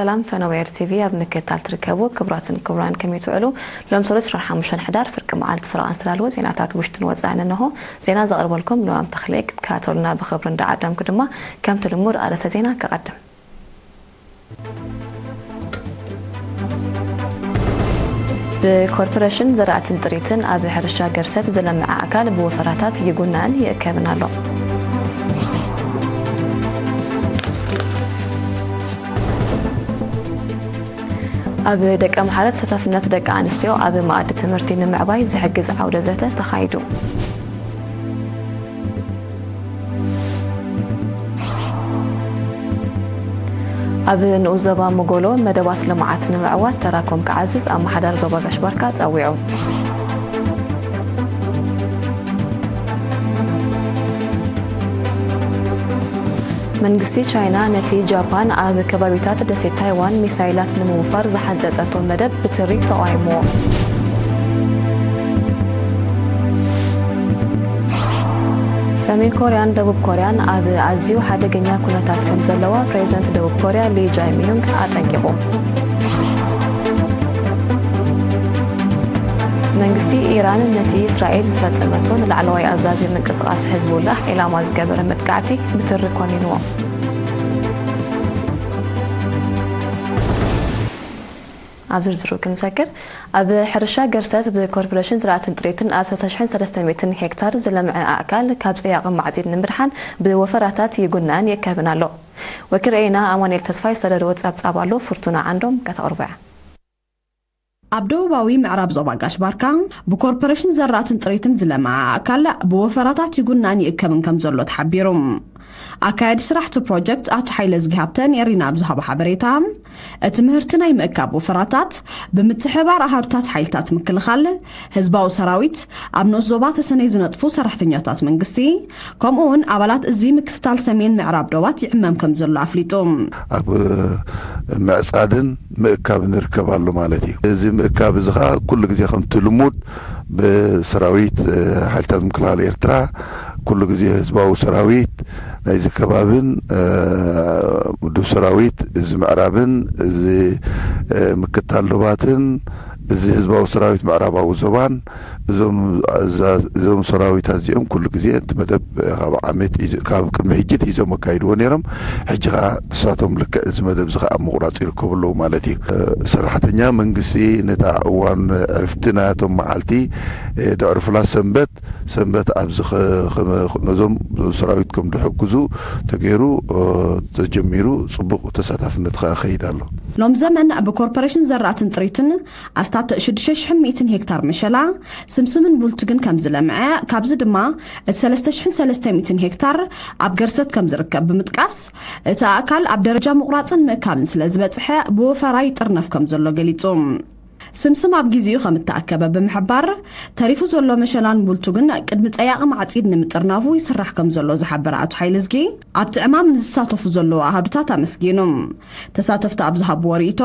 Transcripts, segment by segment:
ሰላም ፈነወ ኤር ቲቪ ኣብ ምክትታል ትርከቡ ክቡራትን ክቡራን ከመይ ትውዕሉ? ሎም ሰሉስ ዕስራን ሓሙሽተን ሕዳር ፍርቂ መዓልቲ ፈረቓ ዝተዳለወ ዜናታት ውሽጥን ወጻእን እንሆ። ዜና ዘቕርበልኩም ንዋም ተኽለ ክትከታተሉና ብኽብሪ እንዳዓደምኩ ድማ ከምቲ ልሙድ ኣርእስተ ዜና ከቐድም። ብኮርፖሬሽን ዘራእትን ጥሪትን ኣብ ሕርሻ ገርሰት ዝለምዐ ኣካል ብወፈራታት ይጉናን ይእከብን ኣሎ። ኣብ ደቀ ምሓረት ተሳታፍነት ደቂ ኣንስትዮ ኣብ መኣዲ ትምህርቲ ንምዕባይ ዝሕግዝ ዓውደ ዘተ ተኻይዱ። ኣብ ንኡስ ዞባ መጎሎ መደባት ልምዓት ንምዕዋት ተራኮም ክዓዝዝ ኣመሓዳሪ ዞባ ጋሽ ባርካ ጸዊዑ። መንግስቲ ቻይና ነቲ ጃፓን ኣብ ከባቢታት ደሴት ታይዋን ሚሳይላት ንምውፋር ዝሓንጸጸቶ መደብ ብትሪ ተቓይምዎ። ሰሜን ኮርያን ደቡብ ኮርያን ኣብ ኣዝዩ ሓደገኛ ኩነታት ከም ዘለዋ ፕሬዝደንት ደቡብ ኮርያ ሊ ጃይ ሚዩንግ ኣጠንቂቑ። መንግስቲ ኢራን ነቲ እስራኤል ዝፈጸመቶ ንላዕለዋይ ኣዛዚ ምንቅስቓስ ሕዝቡላህ ዒላማ ዝገበረ መጥቃዕቲ ብትሪ ኮኒንዎ። ኣብ ዝርዝሩ ክንሰግር፣ ኣብ ሕርሻ ገርሰት ብኮርፖሬሽን ዝራእትን ጥሪትን ኣብ ሰለስተ ሽሕን ሰለስተ ሚእትን ሄክታር ዝለምዐ ኣእካል ካብ ጸያቒ ማዕጺድ ንምድሓን ብወፈራታት ይጉናን ይእከብን ኣሎ። ወኪል ርኤና ኣማኑኤል ተስፋይ ዝሰደድዎ ጸብጻብ ኣሎ፣ ፍርቱና ዓንዶም ከተቕርቦ እያ። ኣብ ደቡባዊ ምዕራብ ዞባ ጋሽ ባርካ ብኮርፖሬሽን ዘራእትን ጥሪትን ዝለምዐ ኣእካል ብወፈራታት ይጉናን ይእከብን ከም ዘሎ ተሓቢሩ። ኣካያዲ ስራሕ እቲ ፕሮጀክት ኣቶ ሓይለዝጊ ሃብተ ንኤሪና ኣብ ዝሃቦ ሓበሬታ፣ እቲ ምህርቲ ናይ ምእካብ ወፈራታት ብምትሕብባር ኣሃዱታት ሓይልታት ምክልኻል፣ ህዝባዊ ሰራዊት፣ ኣብ ንኡስ ዞባ ተሰነይ ዝነጥፉ ሰራሕተኛታት መንግስቲ፣ ከምኡ እውን ኣባላት እዚ ምክትታል ሰሜን ምዕራብ ዶባት ይዕመም ከም ዘሎ ኣፍሊጡ። ኣብ ምዕጻድን ምእካብ ንርከብ ኣሎ ማለት እዩ። እዚ ምእካብ እዚ ኸዓ ኩሉ ግዜ ከምቲ ልሙድ ብሰራዊት፣ እ፣ ሓይልታት ምክልኻል ኤርትራ፣ ኩሉ ግዜ ህዝባዊ ሰራዊት ናይዚ ከባብን፣ እ፣ ውድብ ሰራዊት እዚ ምዕራብን እዚ፣ እ፣ ምክትታል ዶባትን እዚ ህዝባዊ ሰራዊት ምዕራባዊ ዞባን እዞም፣ እዛ፣ እዞም ሰራዊት ኣዚኦም ኩሉ ግዜ እቲ መደብ ካብ ዓመት ሒዞ-፣ ካብ ቅድሚ ሕጂ ሒዞም ኣካይድዎ ነይሮም። ሕጂ ኸዓ ንሳቶም ልክዕ እዚ መደብ እዚ ኸዓ ምቑራፅ ይርከቡ ኣለዉ ማለት እዩ። እ፣ ሰራሕተኛ መንግስቲ ነታ እዋን ዕርፍቲ ናቶም መዓልቲ፣ እ፣ ደዕርፉላ ሰንበት፣ ሰንበት ኣብዚ ኸ-፣ ኸመ-፣ ነዞም ሰራዊት ከም ድሕግዙ ተገይሩ፣ እ፣ ተጀሚሩ፣ ጽቡቕ ተሳታፍነት ኸዓ ኸይድ ኣሎ። ሎም ዘመን ብኮርፖሬሽን ዘራእትን ጥሪትን ኣስታት ሽዱሽተ ሽሕን ሚእትን ሄክታር መሸላ፣ ስምስምን ቡልቱግን ከም ዝለምዐ፣ ካብዚ ድማ እቲ ሰለስተ ሽሕን ሰለስተ ሚእትን ሄክታር ኣብ ገርሰት ከም ዝርከብ ብምጥቃስ፣ እቲ ኣእካል ኣብ ደረጃ ምቑራጽን ምእካብን ስለ ዝበጽሐ፣ ብወፈራ ይጥርነፍ ከም ዘሎ ገሊጹ። ስምስም ኣብ ግዜኡ ከም እተኣከበ ብምሕባር፣ ተሪፉ ዘሎ መሸላን ቡልቱግን ቅድሚ ጸያቒ ማዕጺድ ንምጥርናፉ ይስራሕ ከም ዘሎ ዝሓበረ ኣቶ ሓይለዝጊ፣ ኣብቲ ዕማም ንዝሳተፉ ዘለዉ ኣሃዱታት ኣመስጊኑ። ተሳተፍቲ ኣብ ዝሃብዎ ርእይቶ፣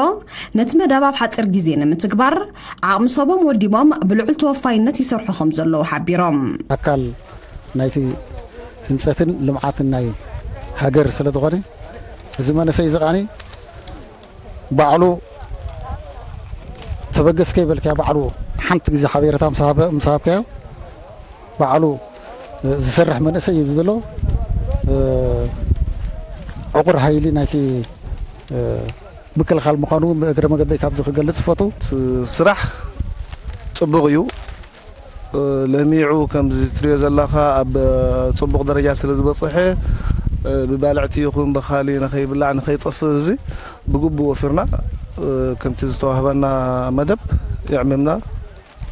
ነቲ መደብ ኣብ ሓጺር ግዜ ንምትግባር፣ ዓቕሚ ሰቦም ወዲቦም ብልዑል ተወፋይነት ይሰርሑ ከም ዘለዉ ሓቢሮም። ኣካል ናይቲ ህንጸትን ልምዓትን ናይ ሃገር ስለ ዝኾነ፣ እዚ መንእሰይ እዚ ኸኣኒ ባዕሉ ተበገስ ከይበልካዮ፣ ባዕሉ ሓንቲ ግዜ ሓቤረታ ምስ ሃበ-፣ ምስ ሃብካዮ፣ ባዕሉ፣ እ፣ ዝሰርሕ መንእሰይ እዩ ዘሎ። እ፣ ዕቑር ሃይሊ ናይቲ፣ እ፣ ምክልኻል ምዃኑ እግረ መገደይ ካብዚ ክገልጽ ይፈቱ። ስ-፣ ስራሕ ጽቡቕ እዩ። እ፣ ለሚዑ ከምዚ ትሪኦ ዘለኻ ኣብ፣ እ፣ ጽቡቕ ደረጃ ስለ ዝበጽሐ፣ እ፣ ብባልዕቲ ይኹን ብኻሊ ንኸይብላዕ ንኸይጠፍእ እዚ ብግቡእ ወፊርና፣ እ፣ ከምቲ ዝተዋህበና መደብ የዕሚምና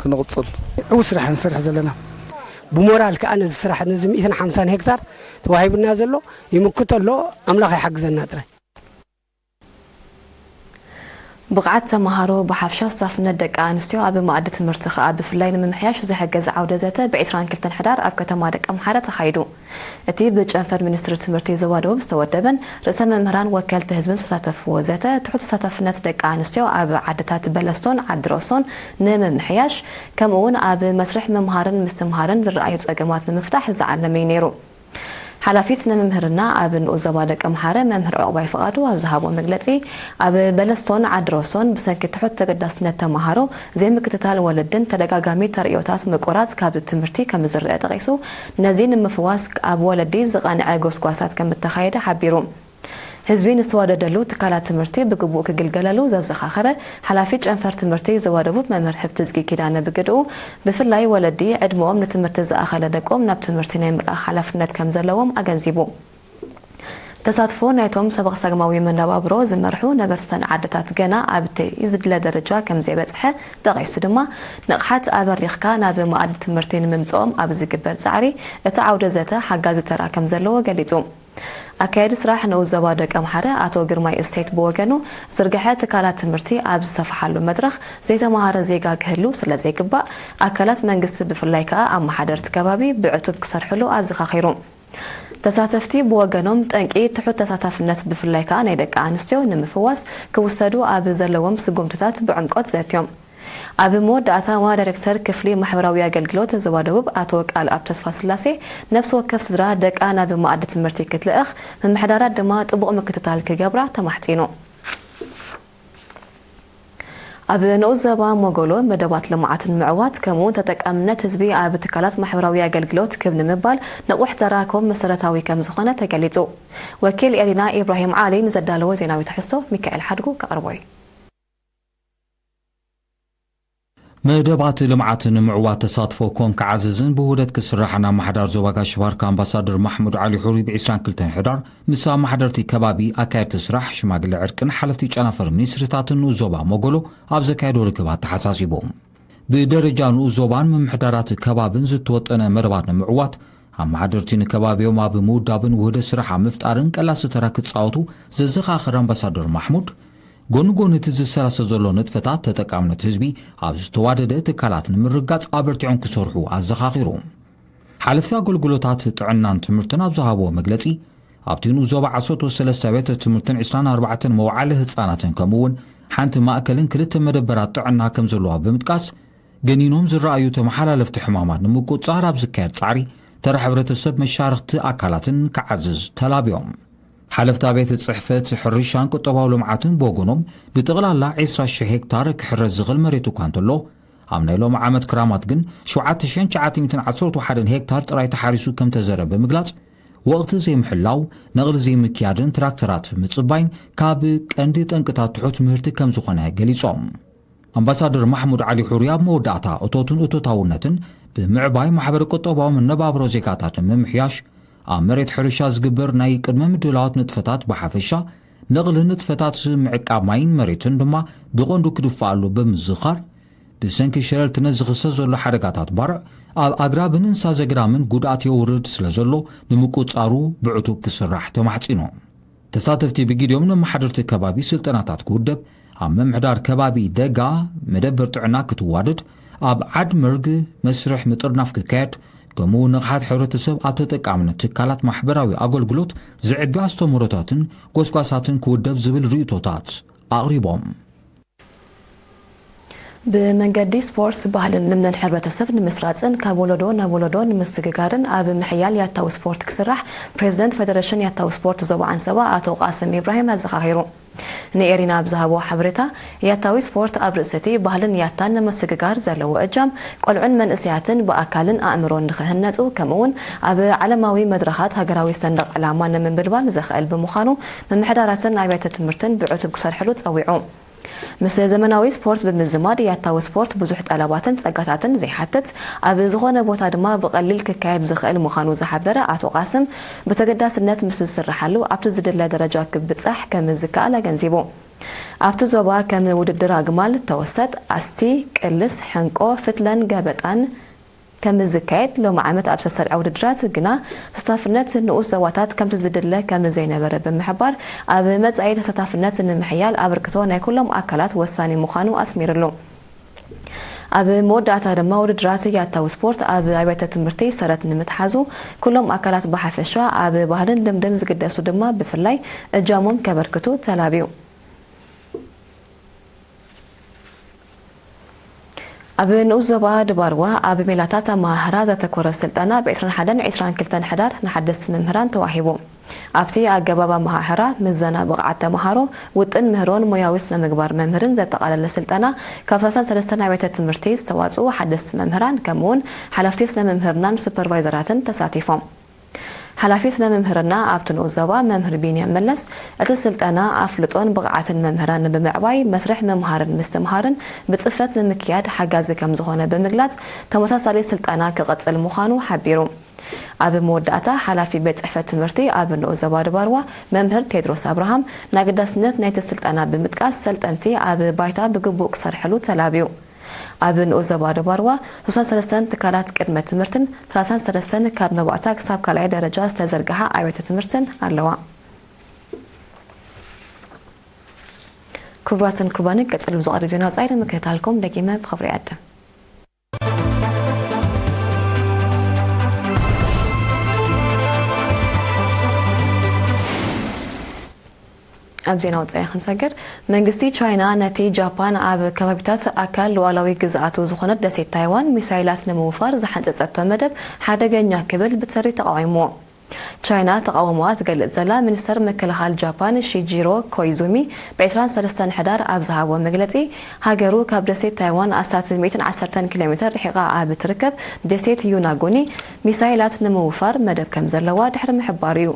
ክንቕጽል። ዕዉት ስራሕ ንሰርሕ ዘለና። ብሞራል ከኣ ነዚ ስራሕ ነዚ ሚእትን ሓምሳን ሄክታር ተዋሂቡና ዘሎ ይምክቶ ኣሎ። ኣምላኽ ይሓግዘና ጥራይ። ብቕዓት ተመሃሮ ብሓፈሻ ተሳታፍነት ደቂ ኣንስትዮ ኣብ መኣዲ ትምህርቲ ከኣ ብፍላይ ንምምሕያሽ ዝሕግዝ ዓውደ ዘተ ብ ዕስራን ክልተን ሕዳር ኣብ ከተማ ደቀምሓረ ተኻይዱ። እቲ ብጨንፈር ሚኒስትሪ ትምህርቲ ዞባ ደቡብ ዝተወደበን ርእሰ መምህራን ወከልቲ ህዝብን ዝተሳተፍዎ ዘተ ትሑት ተሳታፍነት ደቂ ኣንስትዮ ኣብ ዓድታት በለስቶን ዓዲ ሮሶን ንምምሕያሽ ከምኡ እውን ኣብ መስርሕ ምምሃርን ምስትምሃርን ዝረኣዩ ጸገማት ንምፍታሕ ዝዓለመ እዩ ነይሩ። ሓላፊ ስነ መምህርና ኣብ ንኡስ ዞባ ደቀምሓረ መምህር ዕቑባይ ፍቓዱ ኣብ ዝሃቦ መግለጺ፣ ኣብ በለስቶን ዓድሮሶን ብሰንኪ ትሑት ተገዳስነት ተመሃሮ፣ ዘይምክትታል ወለድን ተደጋጋሚ ተርእዮታት ምቁራጽ ካብ ትምህርቲ ከም ዝረአ ጠቒሱ፣ ነዚ ንምፍዋስ ኣብ ወለዲ ዝቐንዐ ጎስጓሳት ከም እተኻየደ ሓቢሩ። ህዝቢ ንዝተዋደደሉ ትካላት ትምህርቲ ብግቡእ ክግልገለሉ ዘዘኻኸረ ሓላፊ ጨንፈር ትምህርቲ ዞባ ደቡብ መምህር ህብትዝጊ ኪዳነ ብግድኡ፣ ብፍላይ ወለዲ ዕድመኦም ንትምህርቲ ዝኣኸለ ደቆም ናብ ትምህርቲ ናይ ምልኣኽ ሓላፍነት ከም ዘለዎም ኣገንዚቡ። ተሳትፎ ናይቶም ሰበኽሰግማዊ መነባብሮ ዝመርሑ ነበርተን ዓድታት ገና ኣብቲ ዝድለ ደረጃ ከም ዘይበጽሐ ጠቒሱ ድማ፣ ንቕሓት ኣበሪኽካ ናብ መኣዲ ትምህርቲ ንምምጽኦም ኣብ ዝግበር ጻዕሪ እቲ ዓውደ ዘተ ሓጋዚ ተራ ከም ዘለዎ ገሊጹ። ኣካያዲ ስራሕ ንኡስ ዞባ ደቀምሓረ ኣቶ ግርማይ እሴት ብወገኑ፣ ዝርግሐ ትካላት ትምህርቲ ኣብ ዝሰፍሓሉ መድረኽ ዘይተመሃረ ዜጋ ክህሉ ስለ ዘይግባእ፣ ኣካላት መንግስቲ ብፍላይ ከኣ ኣመሓደርቲ ከባቢ ብዕቱብ ክሰርሕሉ ኣዘኻኺሩ። ተሳተፍቲ ብወገኖም፣ ጠንቂ ትሑት ተሳታፍነት ብፍላይ ከኣ ናይ ደቂ ኣንስትዮ ንምፍዋስ ክውሰዱ ኣብ ዘለዎም ስጉምትታት ብዕምቆት ዘትዮም። ኣብ መወዳእታ እዋን ዳይሬክተር ክፍሊ ማሕበራዊ ኣገልግሎት ዞባ ደቡብ ኣቶ ቃልኣብ ተስፋስላሴ፣ ነፍሲ ወከፍ ስድራ ደቃ ናብ መኣዲ ትምህርቲ ክትልእኽ፣ ምምሕዳራት ድማ ጥቡቕ ምክትታል ክገብራ ተማሕጺኑ። ኣብ ንኡስ ዞባ ሞጎሎ መደባት ልምዓት ንምዕዋት፣ ከምኡውን ተጠቃምነት ህዝቢ ኣብ ትካላት ማሕበራዊ ኣገልግሎት ክብ ንምባል ንቑሕ ተራ ከም መሰረታዊ ከም ዝኾነ ተገሊጹ። ወኪል ኤሪና ኢብራሂም ዓሊ ንዘዳለዎ ዜናዊ ትሕዝቶ ሚካኤል ሓድጉ ከቕርቦ እዩ። መደባት ልምዓት ንምዕዋት ተሳትፎ ኮም ክዓዝዝን ብውህደት ክስራሕን ኣመሓዳር ዞባ ጋሽ ባርካ ኣምባሳደር ማሕሙድ ዓሊ ሑሪ ብ ዒስራን ክልተን ሕዳር ምስ ኣመሓደርቲ ከባቢ፣ ኣካየድቲ ስራሕ፣ ሽማግለ ዕርቅን ሓለፍቲ ጨናፍር ሚኒስትሪታትን ንኡስ ዞባ ሞጎሎ ኣብ ዘካየዶ ርክብ ኣተሓሳሲቡ። ብደረጃ ንኡስ ዞባን ምምሕዳራት ከባብን ዝተወጠነ መደባት ንምዕዋት፣ ኣመሓደርቲ ንከባቢኦም ኣብ ምውዳብን ውህደት ስራሕ ኣብ ምፍጣርን ቀላሲ ተራ ክጻወቱ ዘዘኻኸረ ኣምባሳደር ማሕሙድ፣ ጎኒ ጎኒ እቲ ዝሰላሰ ዘሎ ንጥፈታት ተጠቃምነት ህዝቢ ኣብ ዝተዋደደ ትካላት ንምርግጋጽ ኣበርቲዖም ክሰርሑ ኣዘኻኺሩ። ሓለፍቲ ኣገልግሎታት ጥዕናን ትምህርትን ኣብ ዝሃብዎ መግለጺ፣ ኣብቲ ንኡስ ዞባ ዓሰርተ ሰለስተ ኣብያተ ትምህርትን ዒስራን ኣርባዕተን መውዓሊ ህጻናትን ከምኡ እውን ሓንቲ ማእከልን ክልተ መደበራት ጥዕና ከም ዘለዋ ብምጥቃስ፣ ገኒኖም ዝረኣዩ ተመሓላለፍቲ ሕማማት ንምቁጽጻር ኣብ ዝካየድ ጻዕሪ ተራ ሕብረተሰብ መሻርኽቲ ኣካላትን ክዓዝዝ ተላብዮም። ሓለፍቲ ኣብያተ ጽሕፈት ሕርሻን ቁጠባዊ ልምዓትን ብወገኖም፣ ብጠቕላላ ዒስራ ሽሕ ሄክታር ክሕረስ ዝኽእል መሬት እኳ እንተሎ፣ ኣብ ናይ ሎሚ ዓመት ክራማት ግን ሸውዓተ ሽሕን ትሽዓተ ሚእትን ዓሰርተ ሓደን ሄክታር ጥራይ ተሓሪሱ ከም ተዘረ ብምግላጽ፣ ወቕቲ ዘይምሕላው፣ ነቕሊ ዘይምክያድን ትራክተራት ምጽባይን ካብ ቀንዲ ጠንቅታት ትሑት ምህርቲ ከም ዝኾነ ገሊጾም። ኣምባሳደር ማሕሙድ ዓሊ ሑሪ ኣብ መወዳእታ፣ እቶትን እቶታውነትን ብምዕባይ ማሕበረ ቁጠባዊ መነባብሮ ዜጋታት ንምምሕያሽ፣ ኣብ መሬት ሕርሻ ዝግበር ናይ ቅድመ ምድላዋት ንጥፈታት ብሓፈሻ፣ ነቕሊ ንጥፈታት ምዕቃብ ማይን መሬትን ድማ ብቐንዱ ክድፋኣሉ ብምዝኻር፣ ብሰንኪ ሸለልትነት ዝኽሰት ዘሎ ሓደጋታት ባርዕ ኣብ ኣግራብን እንስሳ ዘገዳምን ጉድኣት የውርድ ስለ ዘሎ፣ ንምቁጽጻሩ ብዕቱብ ክስራሕ ተማሕጺኑ። ተሳተፍቲ ብግዲኦም ነመሓደርቲ ከባቢ ስልጠናታት ክውደብ፣ ኣብ ምምሕዳር ከባቢ ደጋ መደበር ጥዕና ክትዋደድ፣ ኣብ ዓድ መርግ መስርሕ ምጥርናፍ ክካየድ፣ ከምኡ እውን ንቕሓት ሕብረተሰብ ኣብ ተጠቃምነት ትካላት ማሕበራዊ ኣገልግሎት ዘዕቢ ኣስተምህሮታትን ጎስጓሳትን ክውደብ ዝብል ርእይቶታት ኣቕሪቦም። ብመንገዲ ስፖርት ባህልን ልምድን ሕብረተሰብ ንምስራፅን ካብ ወለዶ ናብ ወለዶ ንምስግጋርን ኣብ ምሕያል ያታዊ ስፖርት ክስራሕ ፕሬዝደንት ፌደሬሽን ያታዊ ስፖርት ዞባ ዓንሰባ ኣቶ ቃስም ኢብራሂም ኣዘኻኺሩ። ንኤሪና ኣብ ዝሃቦ ሓበሬታ፣ ያታዊ ስፖርት ኣብ ርእሲ እቲ ባህልን ያታን ንምስግጋር ዘለዎ እጃም፣ ቆልዑን መንእሰያትን ብኣካልን ኣእምሮን ንኽህነፁ፣ ከምኡ እውን ኣብ ዓለማዊ መድረኻት ሃገራዊ ሰንደቕ ዕላማ ንምንብልባል ዘኽእል ብምዃኑ፣ ምምሕዳራትን ኣብያተ ትምህርትን ብዕቱብ ክሰርሕሉ ፀዊዑ። ምስ ዘመናዊ ስፖርት ብምዝማድ፣ ያታዊ ስፖርት ብዙሕ ጠለባትን ጸጋታትን ዘይሓትት፣ ኣብ ዝኾነ ቦታ ድማ ብቐሊል ክካየድ ዝኽእል ምዃኑ ዝሓበረ ኣቶ ቃስም፣ ብተገዳስነት ምስ ዝስርሓሉ ኣብቲ ዝድለ ደረጃ ክብጻሕ ከም ዝከኣል ኣገንዚቡ። ኣብቲ ዞባ ከም ውድድር ኣግማል፣ ተወሰጥ፣ ኣስቲ፣ ቅልስ፣ ሕንቆ፣ ፍትለን ገበጣን፣ ከም ዝካየድ፣ ሎሚ ዓመት ኣብ ዝተሰርዐ ውድድራት ግና ተሳታፍነት ንኡስ ዞባታት ከምቲ ዝድለ ከም ዘይነበረ ብምሕባር፣ ኣብ መጻኢ ተሳታፍነት ንምሕያል ኣበርክቶ ናይ ኩሎም ኣካላት ወሳኒ ምዃኑ ኣስሚርሉ። ኣብ መወዳእታ ድማ ውድድራት ያታዊ ስፖርት ኣብ ኣብያተ ትምህርቲ ሰረት ንምትሓዙ ኩሎም ኣካላት ብሓፈሻ ኣብ ባህልን ልምድን ዝግደሱ ድማ ብፍላይ እጃሞም ከበርክቱ ተላብዩ። ኣብ ንኡስ ዞባ ድባርዋ ኣብ ሜላታት ኣመሃህራ ዘተኮረ ስልጠና ብ ዕስራን ሓደን ዕስራን ክልተን ሕዳር ንሓደስቲ መምህራን ተዋሂቡ። ኣብቲ ኣገባብ ኣመሃህራ፣ ምዘና ብቕዓት ተመሃሮ፣ ውጥን ምህሮን ሞያዊ ስነ ምግባር መምህርን ዘጠቓለለ ስልጠና ካብ ሰለስተን ኣብያተ ትምህርቲ ዝተዋፅኡ ሓደስቲ መምህራን ከምኡውን ሓለፍቲ ስነ መምህርናን ሱፐርቫይዘራትን ተሳቲፎም። ሓላፊ ስነ መምህርና ኣብቲ ንኡስ ዞባ መምህር ቢንያም መለስ፣ እቲ ስልጠና ኣፍልጦን ብቕዓትን መምህራን ንምምዕባይ መስርሕ ምምሃርን ምስትምሃርን ብፅፈት ንምክያድ ሓጋዚ ከም ዝኾነ ብምግላፅ ተመሳሳሊ ስልጠና ክቕፅል ምዃኑ ሓቢሩ። ኣብ መወዳእታ ሓላፊ ቤት ፅሕፈት ትምህርቲ ኣብ ንኡስ ዞባ ድባርዋ መምህር ቴድሮስ ኣብርሃም ናገዳስነት ናይቲ ስልጠና ብምጥቃስ ሰልጠንቲ ኣብ ባይታ ብግቡእ ክሰርሕሉ ተላብዩ። ኣብ ንኡስ ዞባ ድባርዋ ሱሳን ሰለስተን ትካላት ቅድመ ትምህርትን ሰላሳን ሰለስተን ካብ መባእታ ክሳብ ካልኣይ ደረጃ ዝተዘርግሓ ኣብያተ ትምህርትን ኣለዋ። ክቡራትን ክቡራንን ቀፂሉ ብዝቐርብ ዜና ወፃኢ ንምክትታልኩም ደጊመ ብኽብሪ ይዕድም። ኣብ ዜና ወፃኢ ክንሰግር፣ መንግስቲ ቻይና ነቲ ጃፓን ኣብ ከባቢታት ኣካል ሉዓላዊ ግዝኣቱ ዝኾነት ደሴት ታይዋን ሚሳይላት ንምውፋር ዝሓንፀፀቶ መደብ ሓደገኛ ክብል ብትሪ ተቓዊምዎ። ቻይና ተቓውሞኣ ትገልጽ ዘላ ሚኒስተር ምክልኻል ጃፓን ሺጂሮ ኮይዙሚ ብ ዕስራን ሰለስተን ሕዳር ኣብ ዝሃቦ መግለጺ፣ ሃገሩ ካብ ደሴት ታይዋን ኣስታት ሚእትን ዓሰርተን ኪሎ ሜተር ርሒቓ ኣብ ትርከብ ደሴት ዩናጎኒ ሚሳይላት ንምውፋር መደብ ከም ዘለዋ ድሕሪ ምሕባሩ እዩ።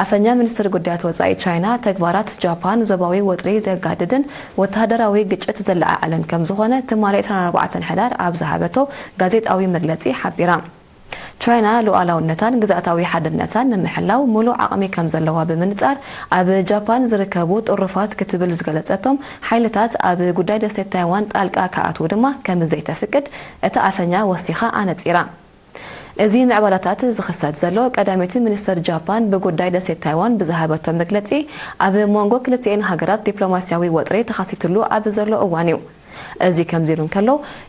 ኣፈኛ ሚኒስትሪ ጉዳያት ወጻኢ ቻይና፣ ተግባራት ጃፓን ዞባዊ ወጥሪ ዘጋድድን ወተሃደራዊ ግጭት ዘለዓዕልን ከም ዝኾነ ትማሊ ዕስራን ኣርባዕተን ሕዳር ኣብ ዝሃበቶ ጋዜጣዊ መግለጺ ሓቢራ። ቻይና ሉዓላውነታን ግዝኣታዊ ሓድነታን ንምሕላው ምሉእ ዓቕሚ ከም ዘለዋ ብምንጻር፣ ኣብ ጃፓን ዝርከቡ ጥሩፋት ክትብል ዝገለጸቶም ሓይልታት ኣብ ጉዳይ ደሴት ታይዋን ጣልቃ ክኣትዉ ድማ ከም ዘይተፍቅድ እታ ኣፈኛ ወሲኻ ኣነጺራ። እዚ ምዕባላታት ዝኽሰት ዘሎ፣ ቀዳመይቲ ሚኒስተር ጃፓን ብጉዳይ ደሴት ታይዋን ብዝሃበቶ መግለጺ፣ ኣብ መንጎ ክልቲኤን ሃገራት ዲፕሎማስያዊ ወጥሪ ተኻቲትሉ ኣብ ዘሎ እዋን እዩ። እዚ ከምዚ ኢሉ እንከሎ፣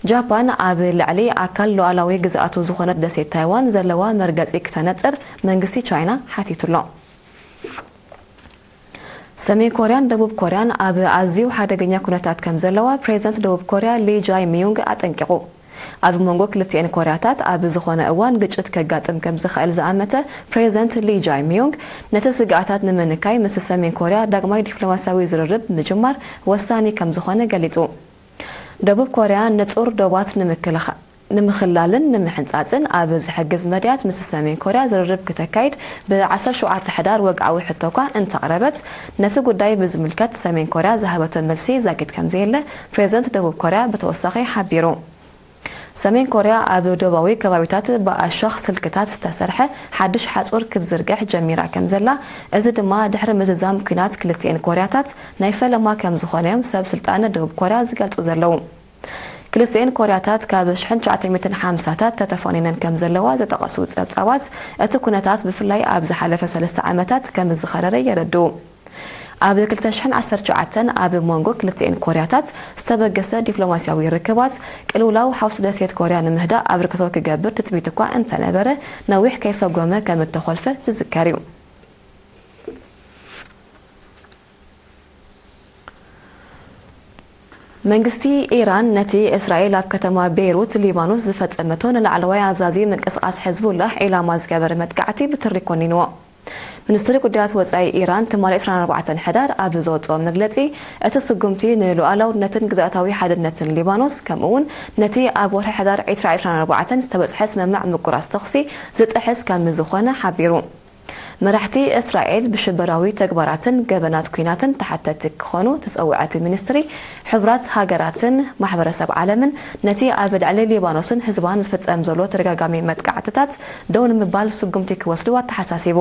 ጃፓን ኣብ ልዕሊ ኣካል ሉዓላዊ ግዝኣቱ ዝኾነት ደሴት ታይዋን ዘለዋ መርገጺ ክተነጽር መንግስቲ ቻይና ሓቲቱ ኣሎ። ሰሜን ኮርያን ደቡብ ኮርያን ኣብ ኣዝዩ ሓደገኛ ኩነታት ከም ዘለዋ ፕሬዝደንት ደቡብ ኮርያ ሊ ጃይ ሚዩንግ ኣጠንቂቑ። ኣብ መንጎ ክልቲኤን ኮርያታት ኣብ ዝኾነ እዋን ግጭት ከጋጥም ከም ዝኽእል ዝኣመተ ፕሬዝደንት ሊ ጃይ ሚዩንግ፣ ነቲ ስግኣታት ንምንካይ ምስ ሰሜን ኮርያ ዳግማይ ዲፕሎማስያዊ ዝርርብ ምጅማር ወሳኒ ከም ዝኾነ ገሊጹ። ደቡብ ኮርያ ንጹር ዶባት ንምክልኻ-፣ ንምኽላልን ንምሕንጻጽን ኣብ ዝሕግዝ መድያት ምስ ሰሜን ኮርያ ዝርርብ ክተካይድ ብ ዓሰርተ ሸውዓተ ሕዳር ወግዓዊ ሕቶ እኳ እንተቕረበት፣ ነቲ ጉዳይ ብዝምልከት ሰሜን ኮርያ ዝሃበቶ መልሲ ዛጊት ከም ዘየለ ፕሬዝደንት ደቡብ ኮርያ ብተወሳኺ ሓቢሩ። ሰሜን ኮርያ ኣብ ዶባዊ ከባቢታት ብኣሻኽ ስልክታት ዝተሰርሐ ሓድሽ ሓጹር ክትዝርግሕ ጀሚራ ከም ዘላ፣ እዚ ድማ ድሕሪ ምዝዛም ኲናት ክልቲኤን ኮርያታት ናይ ፈለማ ከም ዝኾነ እዮም ሰብ ስልጣን ደቡብ ኮርያ ዝገልጹ ዘለዉ። ክልቲኤን ኮርያታት ካብ ሽሕን ትሽዓተ ሚእትን ሓምሳታት ተተፋኒነን ከም ዘለዋ ዝጠቐሱ ጸብጻባት፣ እቲ ኩነታት ብፍላይ ኣብ ዝሓለፈ ሰለስተ ዓመታት ከም ዝኸረረ የረድኡ። ኣብ ክልተ ሽሕን ዓሰርተ ትሽዓተን ኣብ መንጎ ክልቲኤን ኮርያታት ዝተበገሰ ዲፕሎማስያዊ ርክባት፣ ቅልውላው ሓውሲ ደሴት ኮርያ ንምህዳእ ኣበርክቶ ክገብር ትጽቢት እኳ እንተነበረ፣ ነዊሕ ከይሰጎመ ከም እተኾልፈ ዝዝከር እዩ። መንግስቲ ኢራን ነቲ እስራኤል ኣብ ከተማ ቤይሩት ሊባኖስ ዝፈጸመቶ ንላዕለዋይ ኣዛዚ ምንቅስቓስ ሕዝቡላህ ዒላማ ዝገበረ መጥቃዕቲ ብትሪ ኮኒንዎ። ሚኒስትሪ ጉዳያት ወጻኢ ኢራን ትማሊ ዕስራን ኣርባዕተን ሕዳር ኣብ ዘወጽኦ መግለጺ፣ እቲ ስጉምቲ ንሉዓላውነትን ግዝኣታዊ ሓድነትን ሊባኖስ፣ ከምኡ እውን ነቲ ኣብ ወርሒ ሕዳር ዕስራ ዕስራን ኣርባዕተን ዝተበጽሐ ስምምዕ ምቁራጽ ተኹሲ ዝጥሕስ ከም ዝኾነ ሓቢሩ። መራሕቲ እስራኤል ብሽበራዊ ተግባራትን ገበናት ኲናትን ተሓተቲ ክኾኑ ዝጸውዐ እቲ ሚኒስትሪ፣ ሕቡራት ሃገራትን ማሕበረሰብ ዓለምን ነቲ ኣብ ልዕሊ ሊባኖስን ህዝባን ዝፍጸም ዘሎ ተደጋጋሚ መጥቃዕትታት ደው ንምባል ስጉምቲ ክወስዱ ኣተሓሳሲቡ።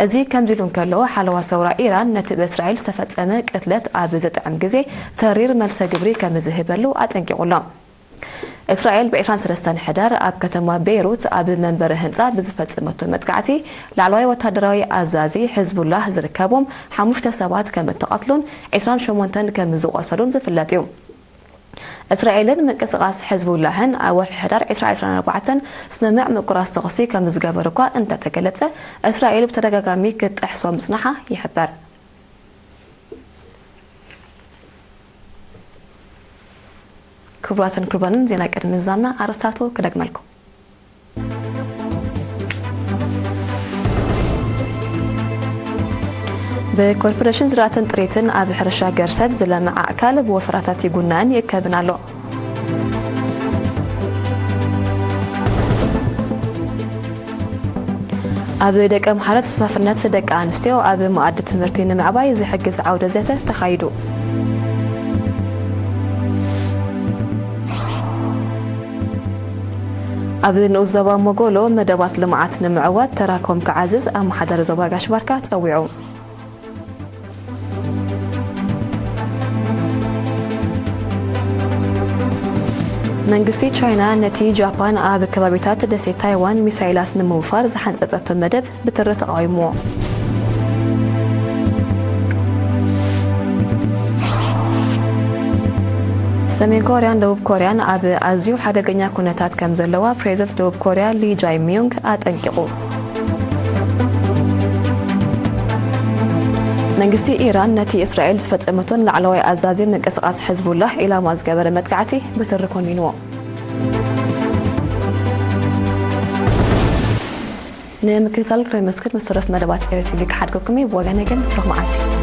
እዚ ከምዚ ኢሉ እንከሎ፣ ሓለዋ ሰውራ ኢራን ነቲ ብእስራኤል ዝተፈጸመ ቅትለት ኣብ ዘጥዕም ግዜ ተሪር መልሰ ግብሪ ከም ዝህበሉ ኣጠንቂቑ ኣሎ። እስራኤል ብ ዕስራን ሰለስተን ሕዳር ኣብ ከተማ ቤይሩት ኣብ መንበሪ ህንጻ ብዝፈጸመቶ መጥቃዕቲ፣ ላዕለዋይ ወታደራዊ ኣዛዚ ሕዝቡላህ ዝርከቦም ሓሙሽተ ሰባት ከም እተቐትሉን ዕስራን ሸሞንተን ከም ዝቖሰሉን ዝፍለጥ እዩ። እስራኤልን ምንቅስቓስ ሕዝቡላህን ኣብ ወርሒ ሕዳር ዕስራ ዕስራን ኣርባዕተን ስምምዕ ምቁራጽ ተኹሲ ከም ዝገበሩ እኳ እንተተገለጸ፣ እስራኤል ብተደጋጋሚ ክትጥሕሶ ምጽናሓ ይሕበር። ክቡራትን ክቡራንን፣ ዜና ቅድሚ ምዝዛምና ኣርእስታቱ ክደግመልኩም። ብኮርፖሬሽን ዝራእትን ጥሪትን ኣብ ሕርሻ ገርሰት ዝለምዕ ኣእካል ብወፈራታት ይጉናን ይእከብን ኣሎ። ኣብ ደቂ ኣምሓራ ተሳታፍነት ደቂ ኣንስትዮ ኣብ መኣዲ ትምህርቲ ንምዕባይ ዝሕግዝ ዓውደ ዘተ ተኻይዱ። ኣብ ንኡስ ዞባ ሞጎሎ መደባት ልምዓት ንምዕዋት ተራኮም ክዓዝዝ ኣመሓዳሪ ዞባ ጋሽ ባርካ ጸዊዑ። መንግስቲ ቻይና ነቲ ጃፓን ኣብ ከባቢታት ደሴት ታይዋን ሚሳይላት ንምውፋር ዝሓንጸጸቶ መደብ ብትሪ ተቓዊምዎ። ሰሜን ኮርያን ደቡብ ኮርያን ኣብ ኣዝዩ ሓደገኛ ኩነታት ከም ዘለዋ ፕሬዝደንት ደቡብ ኮርያ ሊ ጃይ ሚዩንግ ኣጠንቂቑ። መንግስቲ ኢራን ነቲ እስራኤል ዝፈጸመቶን ላዕለዋይ ኣዛዚ ምንቅስቓስ ሕዝቡላህ ዒላማ ዝገበረ መጥቃዕቲ ብትሪ ኮኒንዎ። ንምክትታል ክረመስክት ምስ ተረፍ መደባት ኤረ ቲቪ ክሓድገኩም እዩ። ብወገነ ግን ርሑቕ መዓልቲ።